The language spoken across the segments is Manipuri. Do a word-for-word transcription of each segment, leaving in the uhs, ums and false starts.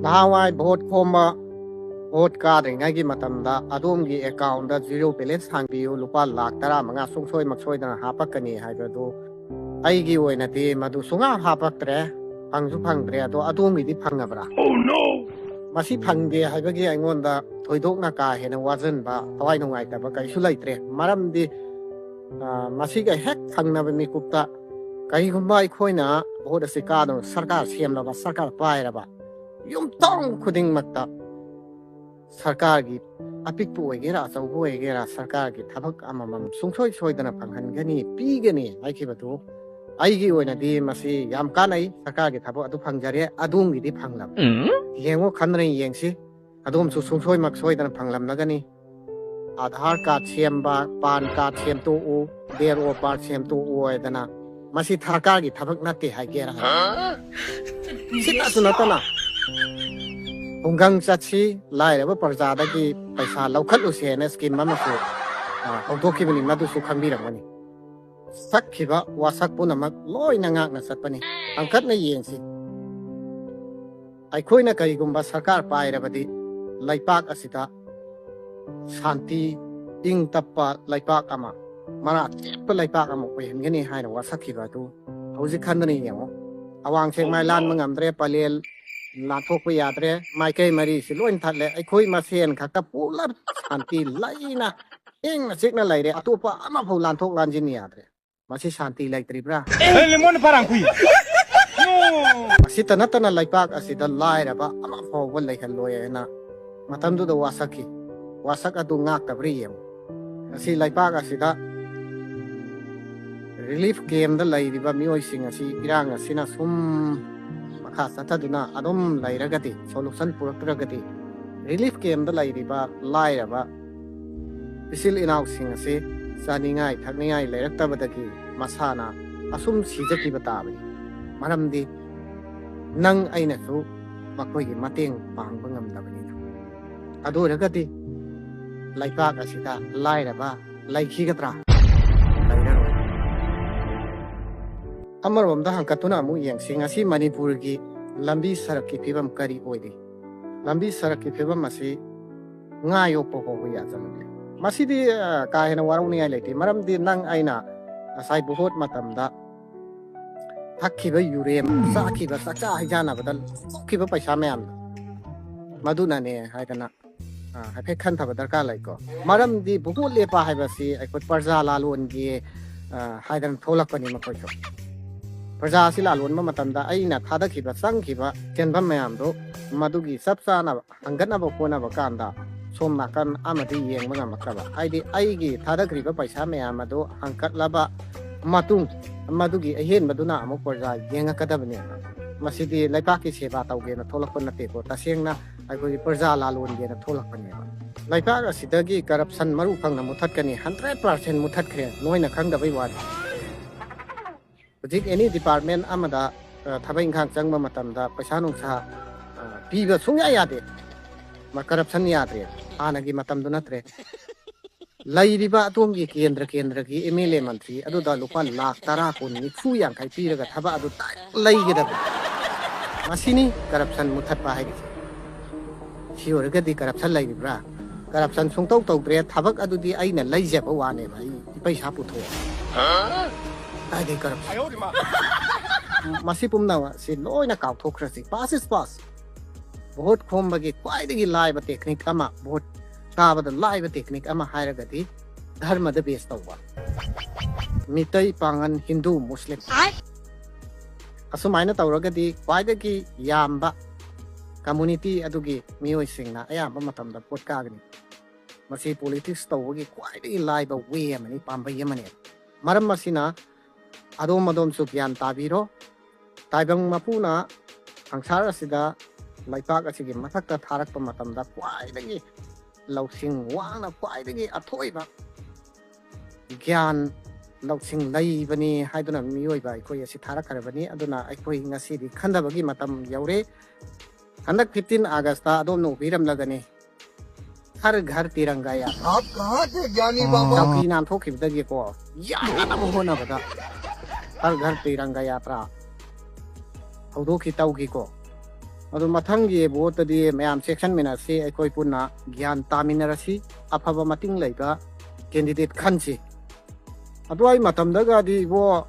ꯅꯍꯥꯟꯋꯥꯏ ꯚꯣꯠ ꯈꯣꯝꯕ, ꯚꯣꯠ ꯀꯥꯗ꯭ꯔꯤꯉꯩꯒꯤ ꯃꯇꯝꯗ ꯑꯗꯣꯝꯒꯤ ꯑꯦꯀꯥꯎꯟꯗ ꯖꯤꯔꯣ ꯕꯦꯂꯦꯟꯁ ꯍꯥꯡꯕꯤꯌꯨ, ꯂꯨꯄꯥ ꯂꯥꯈ ꯇꯔꯥꯃꯉꯥ ꯁꯨꯡꯁꯣꯏ ꯃꯛꯁꯣꯏꯗꯅ ꯍꯥꯞꯄꯛꯀꯅꯤ ꯍꯥꯏꯕꯗꯨ ꯑꯩꯒꯤ ꯑꯣꯏꯅꯗꯤ ꯃꯗꯨ ꯁꯨꯡꯍꯥꯞ ꯍꯥꯞꯄꯛꯇ꯭ꯔꯦ, ꯐꯪꯁꯨ ꯐꯪꯗ꯭ꯔꯦ꯫ ꯑꯗꯣ ꯑꯗꯣꯝꯒꯤꯗꯤ ꯐꯪꯉꯕ꯭ꯔꯥ? ꯃꯁꯤ ꯐꯪꯗꯦ ꯍꯥꯏꯕꯒꯤ ꯑꯩꯉꯣꯟꯗ ꯊꯣꯏꯗꯣꯛꯅ ꯀꯥ ꯍꯦꯟꯅ ꯋꯥꯖꯟꯕ, ꯊꯋꯥꯏ ꯅꯨꯡꯉꯥꯏꯇꯕ ꯀꯔꯤꯁꯨ ꯂꯩꯇ꯭ꯔꯦ꯫ ꯃꯔꯝꯗꯤ, ꯑ, ꯃꯁꯤꯒ ꯍꯦꯛ ꯊꯪꯅꯕ ꯃꯤꯀꯨꯞꯇ ꯀꯔꯤꯒꯨꯝꯕ ꯑꯩꯈꯣꯏꯅ ꯚꯣꯠ ꯑꯁꯤ ꯀꯥꯗꯨꯅ ꯁꯔꯀꯥꯔ ꯁꯦꯝꯂꯕ, ꯁꯔꯀꯥꯔ ꯄꯥꯏꯔꯕ, ꯌꯨꯝꯊꯣꯡ ꯈꯨꯗꯤꯡꯃꯛꯇ ꯁꯔꯀꯥꯔꯒꯤ, ꯑꯄꯤꯛꯄ ꯑꯣꯏꯒꯦꯔꯥ ꯑꯆꯧꯕ ꯑꯣꯏꯒꯦꯔꯥ, ꯁꯔꯀꯥꯔꯒꯤ ꯊꯕꯛ ꯑꯃꯃꯝ ꯁꯨꯡꯁꯣꯏ ꯁꯣꯏꯗꯅ ꯐꯪꯍꯟꯒꯅꯤ, ꯄꯤꯒꯅꯤ ꯍꯥꯏꯈꯤꯕꯗꯨ ꯑꯩꯒꯤ ꯑꯣꯏꯅꯗꯤ ꯃꯁꯤ ꯌꯥꯝ ꯀꯥꯟꯅꯩ꯫ ꯁꯔꯀꯥꯔꯒꯤ ꯊꯕꯛ ꯑꯗꯨ ꯐꯪꯖꯔꯦ, ꯑꯗꯣꯝꯒꯤꯗꯤ ꯐꯪꯂꯕ? ꯌꯦꯡꯉꯨ, ꯈꯟꯗꯅ ꯌꯦꯡꯁꯤ꯫ ꯑꯗꯣꯝꯁꯨ ꯁꯨꯡꯁꯣꯏꯃꯛ ꯁꯣꯏꯗꯅ ꯐꯪꯂꯝꯂꯒꯅꯤ꯫ ꯑꯥꯙꯥꯔ ꯀꯥꯔꯗ ꯁꯦꯝꯕ, ꯄꯥꯟ ꯀꯥꯔꯗ ꯁꯦꯝꯗꯣꯛꯎ, ꯗꯦꯠ ꯑꯣꯐ ꯕꯥꯔꯊ ꯁꯦꯝꯗꯣꯛꯎ ꯍꯥꯏꯗꯅ, ꯃꯁꯤ ꯁꯔꯀꯥꯔꯒꯤ ꯊꯕꯛ ꯅꯠꯇꯦ ꯍꯥꯏꯒꯦꯔꯥ? ꯁꯤꯇꯁꯨ ꯅꯠꯇꯅ, ꯈꯨꯡꯒꯪ ꯆꯠꯁꯤ, ꯂꯥꯏꯔꯕ ꯄ꯭ꯔꯖꯥꯗꯒꯤ ꯄꯩꯁꯥ ꯂꯧꯈꯠꯂꯨꯁꯦꯅ ꯁ꯭ꯀꯤꯝ ꯑꯃꯁꯨ, ꯑ, ꯍꯧꯗꯣꯛꯈꯤꯕꯅꯤ, ꯃꯗꯨꯁꯨ ꯈꯪꯕꯤꯔꯝꯒꯅꯤ꯫ ꯁꯛꯈꯤꯕ ꯋꯥꯁꯛ ꯄꯨꯝꯅꯃꯛ ꯂꯣꯏꯅ ꯉꯥꯛꯅ ꯆꯠꯄꯅꯤ꯫ ꯈꯟꯒꯠꯅ ꯌꯦꯡꯁꯤ꯫ ꯑꯩꯈꯣꯏꯅ ꯀꯔꯤꯒꯨꯝꯕ ꯁꯔꯀꯥꯔ ꯄꯥꯏꯔꯕꯗꯤ ꯂꯩꯄꯥꯛ ꯑꯁꯤꯗ ꯁꯥꯟꯇꯤ, ꯏꯪ ꯇꯞꯄ ꯂꯩꯄꯥꯛ ꯑꯃ, ꯃꯔꯥ ꯇꯦꯛꯄ ꯂꯩꯄꯥꯛ ꯑꯃ ꯑꯣꯏꯍꯟꯒꯅꯤ ꯍꯥꯏꯅ ꯋꯥꯁꯛꯈꯤꯕ ꯑꯗꯨ ꯍꯧꯖꯤꯛ ꯈꯟꯗꯅ ꯌꯦꯡꯉꯨ꯫ ꯑꯋꯥꯡ ꯁꯦꯛꯃꯥꯏ ꯂꯥꯟꯕ ꯉꯝꯗ꯭ꯔꯦ, ꯄꯂꯦꯜ ꯂꯥꯟꯊꯣꯛꯄ ꯌꯥꯗ꯭ꯔꯦ, ꯃꯥꯏꯀꯩ ꯃꯔꯤꯁꯤ ꯂꯣꯏ ꯊꯠꯂꯦ꯫ ꯑꯩꯈꯣꯏ ꯃꯁꯦꯟ ꯈꯛꯇ ꯄꯨꯂꯞ ꯁꯥꯟꯇꯤ ꯂꯩꯅ ꯏꯪꯅ ꯆꯤꯛꯅ ꯂꯩꯔꯦ, ꯑꯇꯣꯞꯄ ꯑꯃꯐꯥꯎ ꯂꯥꯟꯊꯣꯛ ꯂꯥꯟꯁꯤꯟ ꯌꯥꯗ꯭ꯔꯦ꯫ ꯃꯁꯤ ꯁꯥꯟꯇꯤ ꯂꯩꯇ꯭ꯔꯤꯕ꯭ꯔꯥ? ꯑꯦ, ꯂꯦꯃꯣꯟ ꯐꯥꯔꯥꯡ ꯈꯨꯏ꯫ ꯑꯁꯤꯇ ꯅꯠꯇꯅ ꯂꯩꯄꯥꯛ ꯑꯁꯤꯗ ꯂꯥꯏꯔꯕ ꯑꯃ ꯐꯥꯎꯕ ꯂꯩꯍꯜꯂꯣꯏ ꯍꯥꯏꯅ ꯃꯇꯝꯗꯨꯗ ꯋꯥꯁꯛꯈꯤ꯫ ꯋꯥꯁꯛ ꯑꯗꯨ ꯉꯥꯛꯇꯕ꯭ꯔꯥ ꯌꯦꯡꯉꯨ꯫ ꯉꯁꯤ ꯂꯩꯄꯥꯛ ꯑꯁꯤꯗ ꯔꯤꯂꯤꯐ ꯀꯦꯝꯗ ꯂꯩꯔꯤꯕ ꯃꯤꯑꯣꯏꯁꯤꯡ ꯑꯁꯤ ꯏꯔꯥꯡ ꯑꯁꯤꯅ ꯁꯨꯝ ꯃꯈꯥ ꯆꯠꯊꯗꯨꯅ ꯑꯗꯨꯝ ꯂꯩꯔꯒꯗꯤ, ꯁꯣꯂꯨꯁꯟ ꯄꯨꯔꯛꯇ꯭ꯔꯒꯗꯤ, ꯔꯤꯂꯤꯐ ꯀꯦꯝꯗ ꯂꯩꯔꯤꯕ ꯂꯥꯏꯔꯕ ꯏꯆꯤꯜ ꯏꯅꯥꯎꯁꯤꯡ ꯑꯁꯤ ꯆꯥꯅꯤꯡꯉꯥꯏ ꯊꯛꯅꯤꯡꯉꯥꯏ ꯂꯩꯔꯛꯇꯕꯗꯒꯤ ꯃꯁꯥꯅ ꯑꯁꯨꯝ ꯁꯤꯖꯈꯤꯕ ꯇꯥꯕꯅꯤ꯫ ꯃꯔꯝꯗꯤ ꯅꯪ ꯑꯩꯅꯁꯨ ꯃꯈꯣꯏꯒꯤ ꯃꯇꯦꯡ ꯄꯥꯡꯕ ꯉꯝꯗꯕꯅꯤꯅ꯫ ꯑꯗꯨ ꯑꯣꯏꯔꯒꯗꯤ ꯂꯩꯄꯥꯛ ꯑꯁꯤꯗ ꯂꯥꯏꯔꯕ ꯂꯩꯈꯤꯒꯗ꯭ꯔꯥ? ꯂꯩꯔꯔꯣꯏ꯫ ꯑꯃꯔꯣꯝꯗ ꯍꯪꯀꯠꯇꯨꯅ ꯑꯃꯨꯛ ꯌꯦꯡꯁꯤ, ꯉꯁꯤ ꯃꯅꯤꯄꯨꯔꯒꯤ ꯂꯝꯕꯤ ꯁꯔꯛꯀꯤ ꯐꯤꯕꯝ ꯀꯔꯤ ꯑꯣꯏꯔꯤ? ꯂꯝꯕꯤ ꯁꯔꯛꯀꯤ ꯐꯤꯕꯝ ꯑꯁꯤ ꯉꯥ ꯌꯣꯛꯄ ꯐꯥꯎꯕ ꯌꯥꯖꯅꯗꯦ꯫ ꯃꯁꯤꯗꯤ ꯑ, ꯀꯥ ꯍꯦꯟꯅ ꯋꯥꯔꯧꯅꯤꯡꯉꯥꯏ ꯂꯩꯇꯦ, ꯃꯔꯝꯗꯤ ꯅꯪ ꯑꯩꯅ ꯉꯁꯥꯏ ꯚꯣꯠ ꯃꯇꯝꯗ ꯊꯛꯈꯤꯕ ꯌꯨꯔꯦꯝ, ꯆꯥꯈꯤꯕ ꯆꯥꯛꯆꯥ ꯍꯩꯖꯥꯟꯅꯕꯗ ꯂꯧꯊꯣꯛꯈꯤꯕ ꯄꯩꯁꯥ ꯃꯌꯥꯝꯗꯣ, ꯃꯗꯨꯅꯅꯦ ꯍꯥꯏꯗꯅ ꯑ, ꯍꯥꯏꯐꯦꯠ ꯈꯟꯊꯕ ꯗꯔꯀꯥꯔ ꯂꯩꯀꯣ꯫ ꯃꯔꯝꯗꯤ ꯚꯣꯠ ꯂꯦꯞꯄ ꯍꯥꯏꯕꯁꯤ ꯑꯩꯈꯣꯏ ꯄ꯭ꯔꯖꯥ ꯂꯥꯂꯣꯟꯒꯤ ꯑ, ꯍꯥꯏꯗꯅ ꯊꯣꯛꯂꯛꯄꯅꯤ ꯃꯈꯣꯏꯁꯨ꯫ ꯄ꯭ꯔꯖꯥ ꯑꯁꯤ ꯂꯥꯂꯣꯟꯕ ꯃꯇꯝꯗ ꯑꯩꯅ ꯊꯥꯗꯈꯤꯕ ꯆꯪꯈꯤꯕ ꯁꯦꯟꯐꯝ ꯃꯌꯥꯝꯗꯨ ꯃꯗꯨꯒꯤ ꯆꯞ ꯆꯥꯅ ꯍꯪꯒꯠꯅꯕ ꯍꯣꯠꯅꯕ ꯀꯥꯟꯗ ꯁꯣꯝ ꯅꯥꯀꯟ ꯑꯃꯗꯤ ꯌꯦꯡꯕ ꯉꯝꯃꯛꯇꯕ, ꯍꯥꯏꯗꯤ ꯑꯩꯒꯤ ꯊꯥꯗꯈ꯭ꯔꯤꯕ ꯄꯩꯁꯥ ꯃꯌꯥꯝ ꯑꯗꯨ ꯍꯪꯀꯠꯂꯕ ꯃꯇꯨꯡ ꯃꯗꯨꯒꯤ ꯑꯍꯦꯟꯕꯗꯨꯅ ꯑꯃꯨꯛ ꯄ꯭ꯔꯖꯥ ꯌꯦꯡꯉꯛꯀꯗꯕꯅꯦꯕ꯫ ꯃꯁꯤꯗꯤ ꯂꯩꯕꯥꯛꯀꯤ ꯁꯦꯕꯥ ꯇꯧꯒꯦꯅ ꯊꯣꯛꯂꯛꯄ ꯅꯠꯇꯦꯀꯣ, ꯇꯁꯦꯡꯅ ꯑꯩꯈꯣꯏꯒꯤ ꯄ꯭ꯔꯖꯥ ꯂꯥꯂꯣꯟꯒꯦꯅ ꯊꯣꯛꯂꯛꯄꯅꯦꯕ꯫ ꯂꯩꯕꯥꯛ ꯑꯁꯤꯗꯒꯤ ꯀꯔꯞꯁꯟ ꯃꯔꯨ ꯐꯪꯅ ꯃꯨꯊꯠꯀꯅꯤ, ꯍꯟꯗ꯭ꯔꯦꯠ ꯄꯥꯔꯁꯦꯟ ꯃꯨꯊꯠꯈ꯭ꯔꯦ, ꯅꯣꯏꯅ ꯈꯪꯗꯕꯩ ꯋꯥꯅꯤ꯫ ꯍꯧꯖꯤꯛ ꯑꯦꯅꯤ ꯗꯤꯄꯥꯔꯠꯃꯦꯟ ꯑꯃꯗ ꯑ, ꯊꯕꯛ ꯏꯪꯈꯥꯡ ꯆꯪꯕ ꯃꯇꯝꯗ ꯄꯩꯁꯥ ꯅꯨꯡꯁꯥ ꯑ, ꯄꯤꯕ ꯁꯨꯡꯌꯥ ꯌꯥꯗꯦ꯫ ꯃ- ꯀꯔꯞꯁꯟ ꯌꯥꯗ꯭ꯔꯦ, ꯍꯥꯟꯅꯒꯤ ꯃꯇꯝꯗꯨ ꯅꯠꯇ꯭ꯔꯦ꯫ ꯂꯩꯔꯤꯕ ꯑꯗꯣꯝꯒꯤ ꯀꯦꯟꯗ꯭ꯔ ꯀꯦꯟꯗ꯭ꯔꯒꯤ ꯑꯦꯝ ꯑꯦꯜ ꯑꯦ ꯃꯟꯇ꯭ꯔꯤ ꯑꯗꯨꯗ ꯂꯨꯄꯥ ꯂꯥꯈ ꯇꯔꯥ, ꯀꯨꯟ, ꯅꯤꯐꯨ, ꯌꯥꯡꯈꯩ ꯄꯤꯔꯒ ꯊꯕꯛ ꯑꯗꯨ ꯗꯥꯏꯔꯦꯛ ꯂꯩꯒꯗꯕꯅꯤ꯫ ꯃꯁꯤꯅꯤ ꯀꯔꯞꯁꯟ ꯃꯨꯊꯠꯄ ꯍꯥꯏꯔꯤꯁꯦ꯫ ꯁꯤ ꯑꯣꯏꯔꯒꯗꯤ ꯀꯔꯞꯁꯟ ꯂꯩꯔꯤꯕ꯭ꯔꯥ? ꯀꯔꯞꯁꯟ ꯁꯨꯡꯇꯧ ꯇꯧꯗ꯭ꯔꯦ, ꯊꯕꯛ ꯑꯗꯨꯗꯤ ꯑꯩꯅ ꯂꯩꯖꯕ ꯋꯥꯅꯦꯕ, ꯑꯩ ꯄꯩꯁꯥ ꯄꯨꯊꯣꯛꯑꯦ꯫ ꯀꯥꯏꯗꯩ ꯀꯔꯞꯁꯟ? ꯃꯁꯤ ꯄꯨꯝꯅꯃꯛ ꯑꯁꯤ ꯂꯣꯏꯅ ꯀꯥꯎꯊꯣꯛꯈ꯭ꯔꯁꯤ꯫ Pass is pass꯫ ꯚꯣꯠ ꯈꯣꯝꯕꯒꯤ ꯈ꯭ꯋꯥꯏꯗꯒꯤ ꯂꯥꯏꯕ ꯇꯦꯛꯅꯤꯛ ꯑꯃ, ꯚꯣꯠ ꯀꯥꯕꯗ ꯂꯥꯏꯕ ꯇꯦꯛꯅꯤꯛ ꯑꯃ ꯍꯥꯏꯔꯒꯗꯤ ꯙꯔꯃꯗ ꯕꯦꯁ ꯇꯧꯕ꯫ ꯃꯤꯇꯩ, ꯄꯥꯉꯟ, ꯍꯤꯟꯗꯨ, ꯃꯨꯁꯂꯤꯝ꯫ ꯑꯁꯨꯃꯥꯏꯅ ꯇꯧꯔꯒꯗꯤ ꯈ꯭ꯋꯥꯏꯗꯒꯤ ꯌꯥꯝꯕ ꯀꯝꯃꯨꯅꯤꯇꯤ ꯑꯗꯨꯒꯤ ꯃꯤꯑꯣꯏꯁꯤꯡꯅ ꯑꯌꯥꯝꯕ ꯃꯇꯝꯗ ꯚꯣꯠ ꯀꯥꯒꯅꯤ꯫ ꯃꯁꯤ ꯄꯣꯂꯤꯇꯤꯛꯁ ꯇꯧꯕꯒꯤ ꯈ꯭ꯋꯥꯏꯗꯒꯤ ꯂꯥꯏꯕ ꯋꯦ ꯑꯃꯅꯤ, ꯄꯥꯝꯕꯩ ꯑꯃꯅꯤ꯫ ꯃꯔꯝ ꯑꯁꯤꯅ ꯑꯗꯣꯝ ꯑꯗꯣꯝꯁꯨ ꯒ꯭ꯌꯥꯟ ꯇꯥꯕꯤꯔꯣ꯫ ꯇꯥꯏꯕꯪ ꯃꯄꯨꯅ ꯁꯪꯁꯥꯔ ꯑꯁꯤꯗ, ꯂꯩꯄꯥꯛ ꯑꯁꯤꯒꯤ ꯃꯊꯛꯇ ꯊꯥꯔꯛꯄ ꯃꯇꯝꯗ ꯈ꯭ꯋꯥꯏꯗꯒꯤ ꯂꯧꯁꯤꯡ ꯋꯥꯡꯅ, ꯈ꯭ꯋꯥꯏꯗꯒꯤ ꯑꯊꯣꯏꯕ ꯒ꯭ꯌꯥꯟ ꯂꯧꯁꯤꯡ ꯂꯩꯕꯅꯤ ꯍꯥꯏꯗꯨꯅ ꯃꯤꯑꯣꯏꯕ ꯑꯩꯈꯣꯏ ꯑꯁꯤ ꯊꯥꯔꯛꯈ꯭ꯔꯕꯅꯤ꯫ ꯑꯗꯨꯅ ꯑꯩꯈꯣꯏ ꯉꯁꯤꯗꯤ ꯈꯟꯊꯕꯒꯤ ꯃꯇꯝ ꯌꯧꯔꯦ꯫ ꯍꯟꯗꯛ ꯐꯤꯐꯇꯤꯟ ꯑꯥꯒꯁꯇ ꯑꯗꯣꯝꯅ ꯎꯕꯤꯔꯝꯂꯒꯅꯤ, ꯍꯔ ꯘꯔ ꯇꯤꯔꯪꯒꯥ ꯌꯥꯇ꯭ꯔꯥ꯫ आप कहाँ थे ज्ञानी बाबा? ꯆꯧꯀꯤ ꯅꯥꯟꯊꯣꯛꯈꯤꯕꯗꯒꯤꯀꯣ, ꯌꯥꯅꯕ ꯍꯣꯠꯅꯕꯗ ꯍꯔ ꯘꯔ ꯇꯤꯔꯪꯒꯥ ꯌꯥꯇ꯭ꯔꯥ꯫ ꯍꯧꯗꯣꯛꯈꯤ ꯇꯧꯈꯤꯀꯣ꯫ ꯑꯗꯨ ꯃꯊꯪꯒꯤ ꯚꯣꯠꯇꯗꯤ ꯃꯌꯥꯝ ꯆꯦꯛꯁꯤꯟꯃꯤꯟꯅꯁꯤ, ꯑꯩꯈꯣꯏ ꯄꯨꯟꯅ ꯒ꯭ꯌꯥꯟ ꯇꯥꯃꯤꯟꯅꯔꯁꯤ, ꯑꯐꯕ ꯃꯇꯤꯡ ꯂꯩꯕ ꯀꯦꯟꯗꯤꯗꯦꯠ ꯈꯟꯁꯤ꯫ ꯑꯗꯨꯋꯥꯏ ꯃꯇꯝꯗꯒꯗꯤ ꯏꯕꯣ,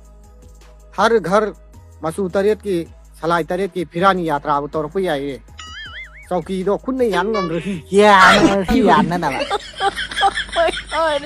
ꯍꯔ ꯘꯔ ꯃꯆꯨ ꯇꯔꯦꯠꯀꯤ, ꯁꯂꯥꯏ ꯇꯔꯦꯠꯀꯤ ꯐꯤꯔꯥꯅꯤ ꯌꯥꯇ꯭ꯔꯥꯕꯨ ꯇꯧꯔꯛꯄ ꯌꯥꯏꯌꯦ꯫ ꯆꯧꯀꯤꯗꯣ ꯈꯨꯠꯅ ꯌꯥꯟ ꯉꯝꯗ꯭ꯔꯁꯨ ꯌꯥꯅꯕ, ꯁꯤ ꯌꯥꯅꯅꯕ꯫ Oh my god.